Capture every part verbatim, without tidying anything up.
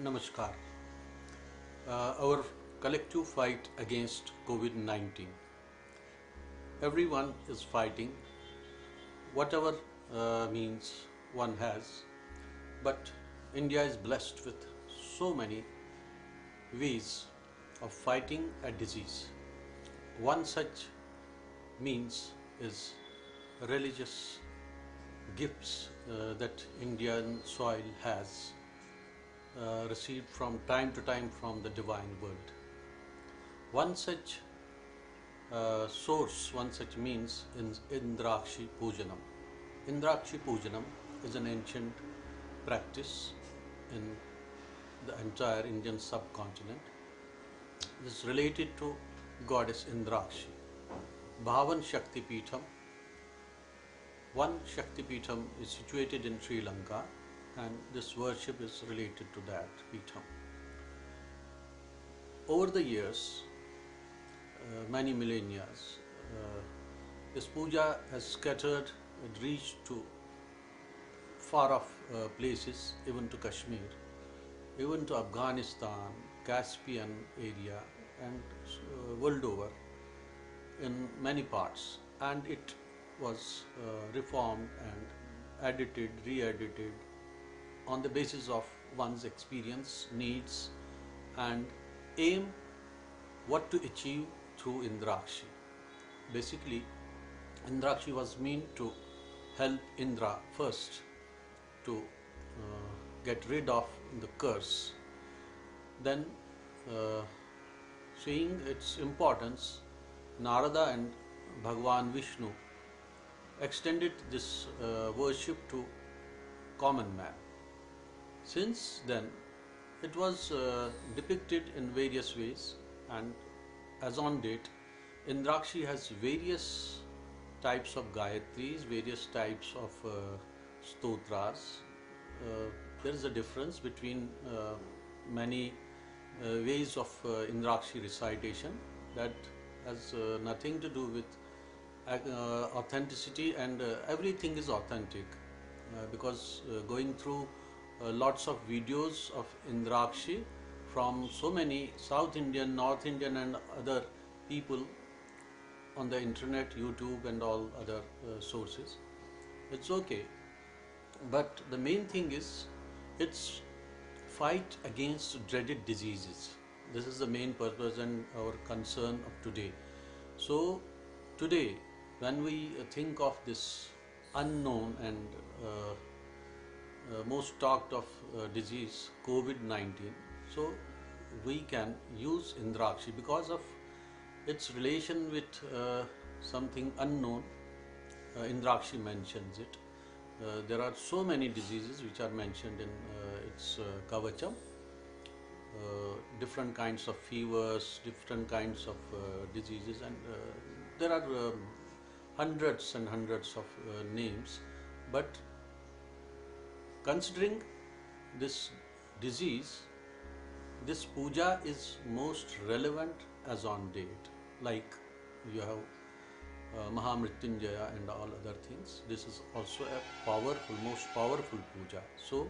Namaskar. Uh, our collective fight against COVID nineteen. Everyone is fighting, whatever uh, means one has, but India is blessed with so many ways of fighting a disease. One such means is religious gifts uh, that Indian soil has uh, received from time to time from the divine world. One such uh, source, one such means is Indrakshi Pujanam. Indrakshi Pujanam is an ancient practice in the entire Indian subcontinent. It is related to goddess Indrakshi. Bhavan Shakti Peetham. One Shakti Peetham is situated in Sri Lanka, and this worship is related to that Peetham. Over the years, uh, many millennia, uh, this puja has scattered and reached to far off uh, places, even to Kashmir, even to Afghanistan, Caspian area, and uh, world over in many parts. And it was uh, reformed and edited, re edited on the basis of one's experience, needs, and aim, what to achieve through Indrakshi. Basically, Indrakshi was meant to help Indra first to uh, get rid of the curse. Then, uh, seeing its importance, Narada and Bhagwan Vishnu extended this uh, worship to common man. Since then, it was uh, depicted in various ways, and as on date, Indrakshi has various types of gayatris, various types of uh, stotras. Uh, there is a difference between uh, many uh, ways of uh, Indrakshi recitation that has uh, nothing to do with uh, authenticity, and uh, everything is authentic uh, because uh, going through uh, lots of videos of Indrakshi from so many South Indian, North Indian, and other people on the internet, YouTube, and all other uh, sources. It's okay. But the main thing is its fight against dreaded diseases. This is the main purpose and our concern of today. So, today, when we think of this unknown and uh, uh, most talked of uh, disease, COVID nineteen, so we can use Indrakshi because of its relation with uh, something unknown. Uh, Indrakshi mentions it. Uh, there are so many diseases which are mentioned in uh, its uh, Kavacham. Uh, different kinds of fevers, different kinds of uh, diseases, and uh, there are um, hundreds and hundreds of uh, names. But considering this disease, this puja is most relevant as on date. Like you have uh, Mahamrityunjaya and all other things. This is also a powerful, most powerful puja. So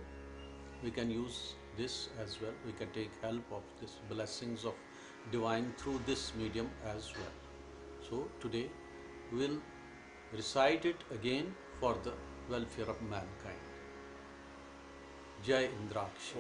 we can use this as well. We can take help of this blessings of divine through this medium as well. So today we will recite it again for the welfare of mankind. Jai Indrakshi.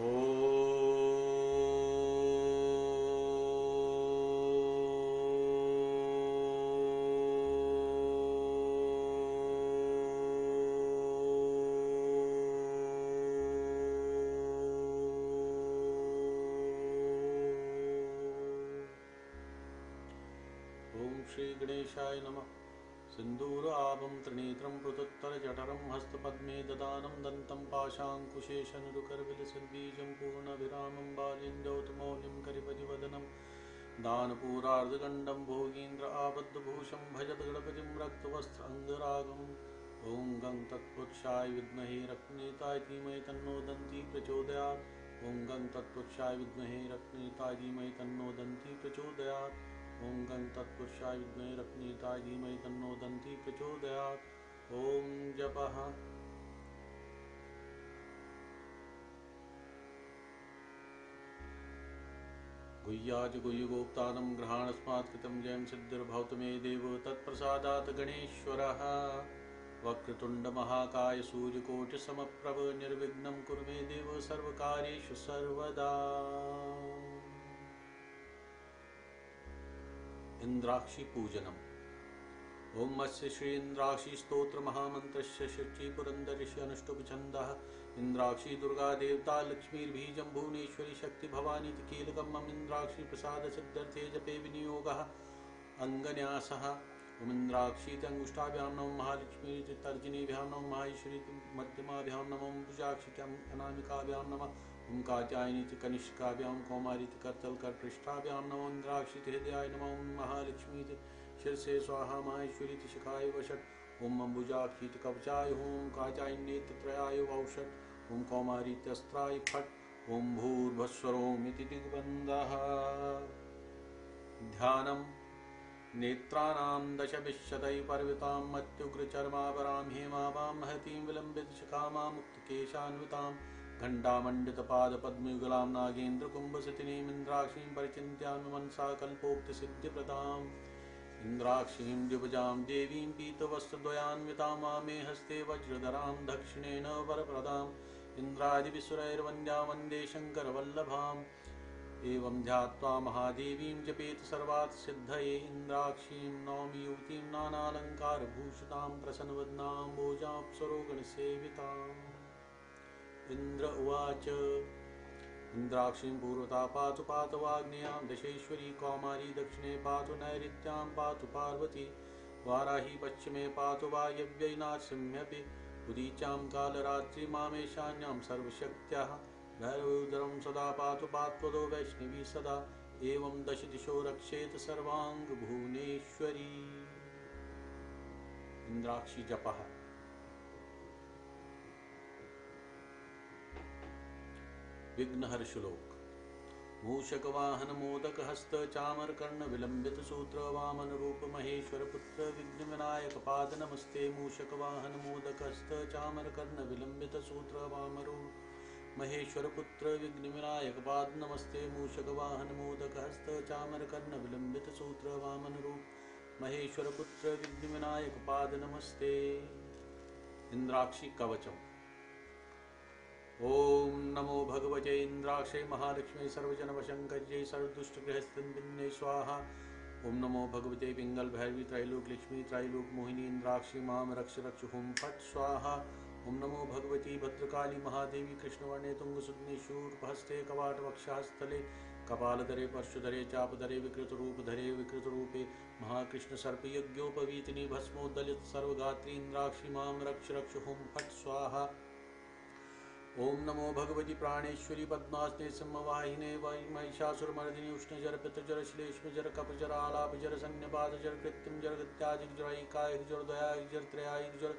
ॐ श्री गणेशाय नमः। सिन्दूर आभं त्रिनेत्रं पृथुत्तरजठरं हस्तपद्मे दधानं दन्तं पाशाङ्कुशेषनिरुकरविलसद्बीजं पूर्णभिरामं बालिं द्यौतमौलिं करिपतिवदनं दानपूरार्धगण्डं भोगीन्द्र आबद्धभूषं भजत गणपतिं रक्तवस्त्र अङ्गरागम्। ॐ गं तत्पुरुषाय विद्महे रक्तनेताय धीमहि तन्नो दन्ती प्रचोदयात्। ॐ गं तत्पुरुषाय विद्महे रक्तनेताय धीमहि तन्नो दन्ती प्रचोदयात्। ॐ गं तत्पुरुषाय विद्महे रक्तनेताय धीमहि तन्नो दन्ती प्रचोदयात्। ॐ जपः। गुह्यादिगुह्यगोप्तानं गृहाणस्मात् कृतं जयं सिद्धिर्भवतु मे देव तत्प्रसादात् गणेश्वरः। वक्रतुण्डमहाकाय सूर्यकोटिसमप्रभ निर्विघ्नं कुरु मे देव सर्वकार्येषु सर्वदा। इन्द्राक्षी पूजनम्। ॐ अस्य श्री इन्द्राक्षी स्तोत्र महामन्त्रस्य षट्टि पुरन्दरस्य अनुष्टुप छन्दः। इन्द्राक्षी दुर्गा देवता लक्ष्मीर्बीजं भुवनेश्वरी शक्ति भवानीति कीलकं मम इन्द्राक्षी प्रसाद सिद्ध्यर्थे जपे विनियोगः। अङ्गन्यासः। ॐ इन्द्राक्षीति अङ्गुष्ठाभ्यां नमो महालक्ष्मीति तर्जनीभ्यां नमो माहेश्वरीति मध्यमाभ्यां नमो अम्बुजाक्षीति अनामिकाभ्यां नमः। ॐ कात्यायनीति कनिष्काभ्यां कौमारीति करतलकरपृष्ठाभ्यां नमो इन्द्राक्षीति हृदयाय नमः। ॐ महालक्ष्मीति शिरसे स्वाहा माहेश्वरीति शिखाय वषट्। ॐ अम्बुजाक्षीति कवचाय हुं कात्यायनीति नेत्रत्रयाय वौषट्। ॐ कौमारीत्यस्त्राय फट्। ॐ भूर्भस्वरोमिति दिग्बन्धः। ध्यानम्। नेत्राणां दशभिश्शतैः पर्वतां मत्युग्रचर्मावरां हेमाभां महतीं विलम्बितशिखामामुक्तकेशान्वितां घण्टामण्डितपादपद्मयुगलां नागेन्द्रकुम्भसुतिनीमिन्द्राक्षीं परिचिन्तयामि मनसा कल्पोक्तसिद्धिप्रदाम्। इन्द्राक्षीं द्विभुजां देवीं पीतवस्त्रद्वयान्वितां वामे हस्ते वज्रधरां दक्षिणेन वरप्रदाम् इन्द्रादिभिस्सुरैर्वन्द्यां वन्दे शङ्करवल्लभाम्। एवं ध्यात्वा महादेवीं जपेत सर्वार्थसिद्धये। इन्द्राक्षीं नौमि युवतीं नानालङ्कारभूषितां प्रसन्नवदनाम्भोजाप्सरोगणसेविताम्। इन्द्र उवाच। इन्द्राक्षीं पूर्वतः पातु पातवाग्नेयां दशेश्वरी कौमारी दक्षिणे पातु नैऋत्यां पातु पार्वती वाराही पश्चिमे पातु वायव्ये नारसिंह्यपि उदीच्यां कालरात्रिमामेशान्यां सर्वशक्त्याः भैरवोदरं सदा पातु पात्वदो वैष्णवी सदा। एवं दशदिशो रक्षेत सर्वाङ्गभुवनेश्वरी। इन्द्राक्षी जपः। विघ्नहर श्लोक। मूषकवाहन मोदक हस्त चामर कर्ण विलंबित सूत्र वामन रूप महेश्वर पुत्र विघ्न विनायक पाद नमस्ते। मूषक वाहन मोदक हस्त चामर कर्ण विलंबित सूत्र वाम रूप महेश्वर पुत्र विघ्न विनायक पाद नमस्ते। मूषक वाहन मोदक हस्त चामर कर्ण विलंबित सूत्र वामन रूप महेश्वर पुत्र विघ्न विनायक पाद नमस्ते। इन्द्राक्षी कवचम्। ॐ नमो भगवते इन्द्राक्षे महालक्ष्मी सर्वजनवशङ्कर्यै सर्वदुष्टगृहस्थिन्विन्यै स्वाहा। ॐ नमो भगवते पिङ्गल भैरवी त्रैलोक लक्ष्मी त्रैलोक मोहिनी इन्द्राक्षी मां रक्ष रक्ष हुं फट् स्वाहा। ॐ नमो भगवती भद्रकाली महादेवी कृष्णवर्णे तुङ्गसुदने शूर्पहस्ते कवाटवक्षःस्थले कपालधरे परशुधरे चापधरे विकृतरूपधरे विकृतरूपे महाकृष्ण सर्पयज्ञोपवीतिनी भस्मोद्दलित सर्वगात्री इन्द्राक्षी मां रक्ष रक्ष हुं फट् स्वाहा। ॐ नमो भगवती प्राणेश्वरी पद्मासने सिंहवाहिने वै महिषासुरमर्दिनी उष्णजर पित्तजर श्लेष्मजर कफजर आलापजर सन्निपातजर कृत्रिमजर इत्यादिकजर ऐकायकजर द्वयायकजर त्रयायकजर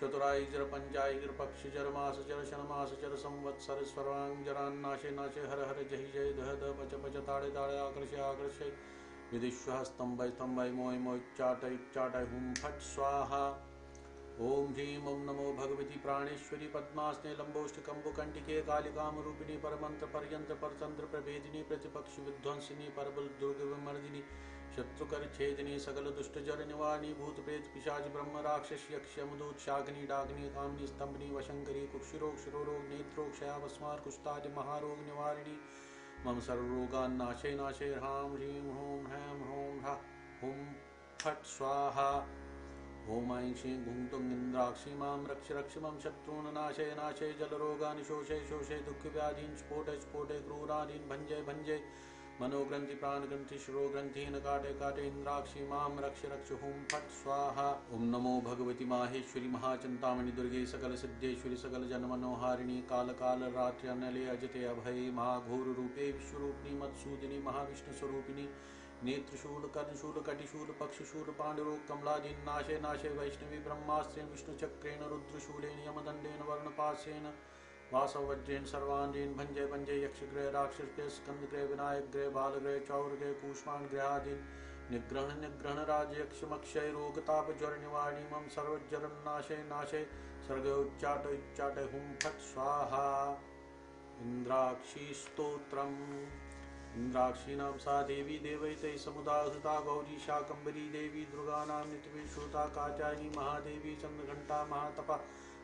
चतुरायकजर पञ्चायकजर पक्षजर मासजर षण्मासजर संवत्सर सर्वाङ्गजरान्नाशे नाशे हर हर जहि जय दह दह पच पच ताडे ताडे आकर्षे आकर्षे विदिष्व स्तम्भय स्तम्भय मोय मोय चाटय चाटय हुं फट् स्वाहा। ॐ ह्रीं ॐ नमो भगवती प्राणेश्वरी पद्मासने लम्बोष्ठकम्बुकण्टिके कालिकामरूपिणी परमन्त्र परयन्त्र परतन्त्र प्रभेदिनी प्रतिपक्ष विध्वंसिनी परबल दुर्ग विमर्दिनी शत्रुकर छेदिनी सकल दुष्ट जर निवारिणी भूत प्रेत पिशाच ब्रह्म राक्षस यक्ष यमदूत शाकिनी डाकिनी कामिनी स्तम्भनी वशंकरी कुक्षिरोग शिरोरोग नेत्रोग क्षयावस्मार कुष्ठादि महारोग निवारिणी मम सर्वरोगान्नाशय नाशय ह्रां ह्रीं ह्रूं ह्रैं ह्रूं ह्रः हुं फट् स्वाहा। ॐ ऐं श्रीं गुं तुं इन्द्राक्षी मां रक्ष रक्ष मम शत्रून् नाशय नाशय जलरोगान् शोषय शोषय दुःखव्याधीन् स्फोटय स्फोटय क्रूरादीन् भञ्जय भञ्जय मनोग्रन्थि प्राणग्रन्थि शिरोग्रन्थीन् काटय काटय इन्द्राक्षी मां रक्ष रक्ष हुं फट् स्वाहा। ॐ नमो भगवती माहेश्वरी महाचिन्तामणि दुर्गे सकल सिद्धेश्वरी सकल जन मनोहारिणी काल काल रात्रि अनले अजिते अभये महाघोर रूपे विश्वरूपिणी मत्सूदिनी महाविष्णु स्वरूपिणी नेत्रशूल कर्णशूल कटिशूल पक्षशूल पाण्डुरोग कमलादीन नाशय नाशय वैष्णवी ब्रह्मास्त्रेण विष्णुचक्रेण रुद्रशूलेन यमदण्डेन वरुणपाशेन वासवज्रेण सर्वाण्डीन भञ्जय भञ्जय यक्षग्रह राक्षसग्रह स्कन्दग्रह विनायकग्रह बालग्रह चौरग्रह कूष्माण्डग्रहादीन निग्रहण निग्रहण राजयक्षमक्षय रोगताप ज्वर निवारिणी मम सर्वज्वरं नाशय नाशय सर्ग उच्चाट उच्चाट हुं फट् स्वाहा। इन्द्राक्षी स्तोत्रम्। इन्द्राक्षीणां सा देवी देवैतैः समुदाहृता। गौरी शाकम्भरी देवी दुर्गाणां नित्यविश्रुता। कात्यायनी महादेवी चन्द्रघण्टा महातपः।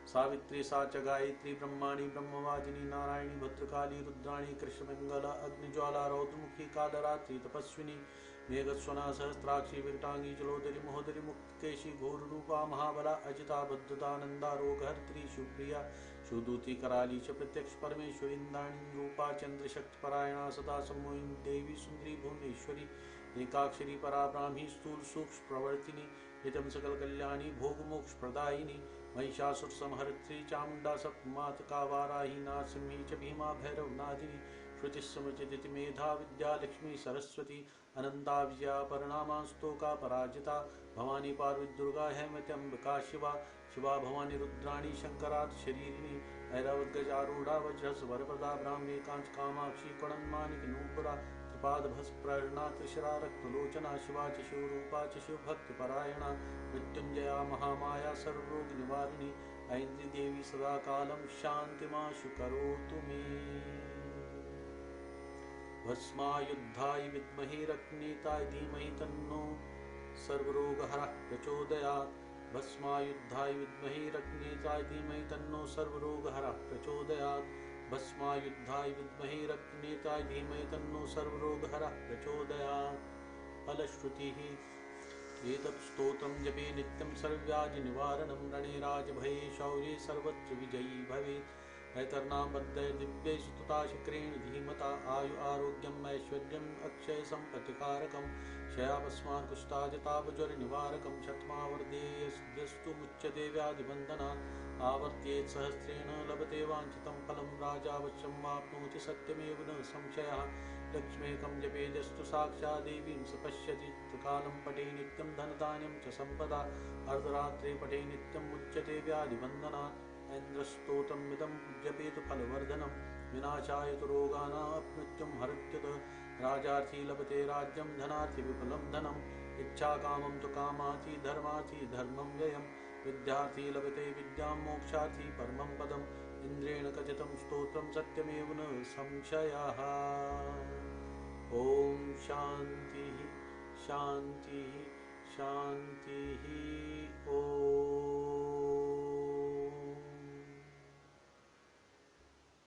सावित्री सा च गायत्री ब्रह्माणी ब्रह्मवादिनी। नारायणी भद्रकाली रुद्राणी कृष्णपिङ्गला अग्निज्वाला रौद्रमुखी कालरात्रि तपस्विनी। मेघस्वना सहस्राक्षी विकटाङ्गी जलोदरी महोदरी मुक्तकेशी घोररूपा महाबला अजिता भद्रदा नन्दा रोगहर्त्री शिवप्रिया शिवदूती कराली च प्रत्यक्ष परमेश्वरी इन्द्राणी रूपा चन्द्रशक्तिपरायणा सदा सम्मोहिनी देवी सुन्दरी भुवनेश्वरी एकाक्षरी परा ब्राह्मी स्थूल सूक्ष्म प्रवर्तिनी नित्यं सकल कल्याणी भोग मोक्ष प्रदायिनी महिषासुर संहर्त्री चामुण्डा सप्तमातका वाराही नारसिंही च भीमा भैरव नादिनी श्रुतिस्समचिदिति मेधा विद्या लक्ष्मी सरस्वती अनन्ता विजया परनामा स्तोका पराजिता भवानी पार्वती दुर्गा हैमत्यम्बिका शिवा शिवा भवानी रुद्राणी शंकरार्धशरीरिणी ऐरावत गजारूढ़ा वज्रस वरप्रदा ब्राह्मी कांच कामाक्षी कणन्मानिकनूपुरा त्रिपादभस प्रहरणा त्रिशरा रक्तलोचना शिवा च शिवरूपा च शिवभक्तिपरायणा मृत्युंजया महामाया सर्वरोग निवारिणी ऐन्द्री देवी सदा कालं शान्तिमाशु करोतु मे। भस्मायुद्धाय विद्महे रक्तनेताय धीमहि तन्नो सर्वरोगहरः प्रचोदयात्। भस्मायुद्धाय विद्महे रक्तनेताय धीमहि तन्नो सर्वरोगहरः प्रचोदयात्। भस्मायुद्धाय विद्महे रक्तनेताय धीमहि तन्नो सर्वरोगहरः प्रचोदयात्। फलश्रुतिः। एतत् स्तोत्रं जपे नित्यं सर्वव्याधि निवारणं रणे राजभये शौर्ये सर्वत्र विजयी भवेत्। ऐतर्नां बद्धैर्दिव्यैः सुतता शक्रेण धीमता आयु आरोग्यम् ऐश्वर्यम् अक्षय सम्पत्तिकारकम् क्षयापस्मान् कुष्ठाजतापज्वर निवारकम् शतमावर्तेयस्तु मुच्यते व्याधिबन्धनात् आवर्तेत् सहस्रेण लभते वाञ्छितं फलं राजावश्यमाप्नोति सत्यमेव न संशयः। लक्ष्म्येकं जपेद्यस्तु साक्षाद्देवीं स पश्यति। त्रिकालं पठे नित्यं धनधान्यं च सम्पदा अर्धरात्रे पठे नित्यं मुच्यते व्याधिबन्धनात्। ऐन्द्रस्तोत्रमिदं जपेत फलवर्धनं विनाशाय तु रोगाणामपमृत्युं हरत्यतः। राजार्थी लभते राज्यं धनार्थी विपुलं धनम् इच्छाकामं तु कामार्थी धर्मार्थी धर्मं व्ययम् विद्यार्थी लभते विद्यां मोक्षार्थी परमं पदम्। इन्द्रेण कथितं स्तोत्रं सत्यमेव न संशयः। ॐ शान्तिः शान्तिः शान्तिः। ॐ